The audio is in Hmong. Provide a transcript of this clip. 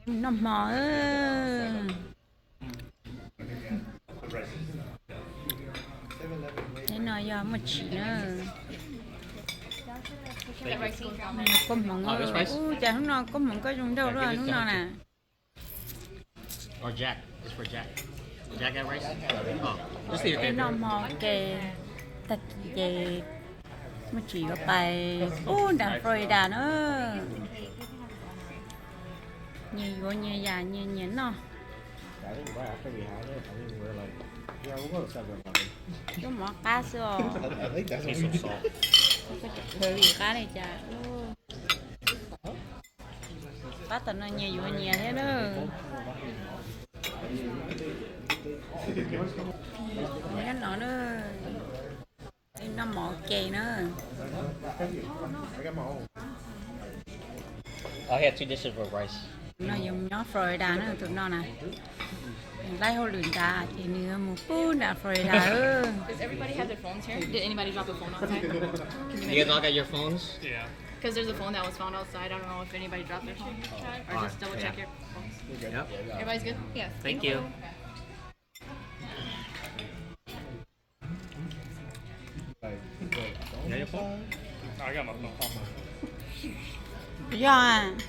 Noj hmo. Hnub no yog muaj tsim na. Kua hmoov, ub, cas hnub no kua hmoov koj zoo nraug luaj hnub no na. Peb noj hmo ua ke, tag kis ces muaj tsim yuav pais ub nram Florida na. Nyias yuav nyias yam nyias nyias noj. Cuab mov qab xwb os. Curry qab li cas. Pab tom no nyias yuav nyias thiab na. Nyob no na, noj mov ua ke na. No yuav mus nyob Florida na, tus no na. Nws laij hauj lwm nrad ces nws mus pub nram Florida. You guys all got your phones? Because there's a phone that was found outside. I don't know if anybody dropped their phone. Or just double check your phones. Yep. Everybody's good? Yes. Thank you. Yog,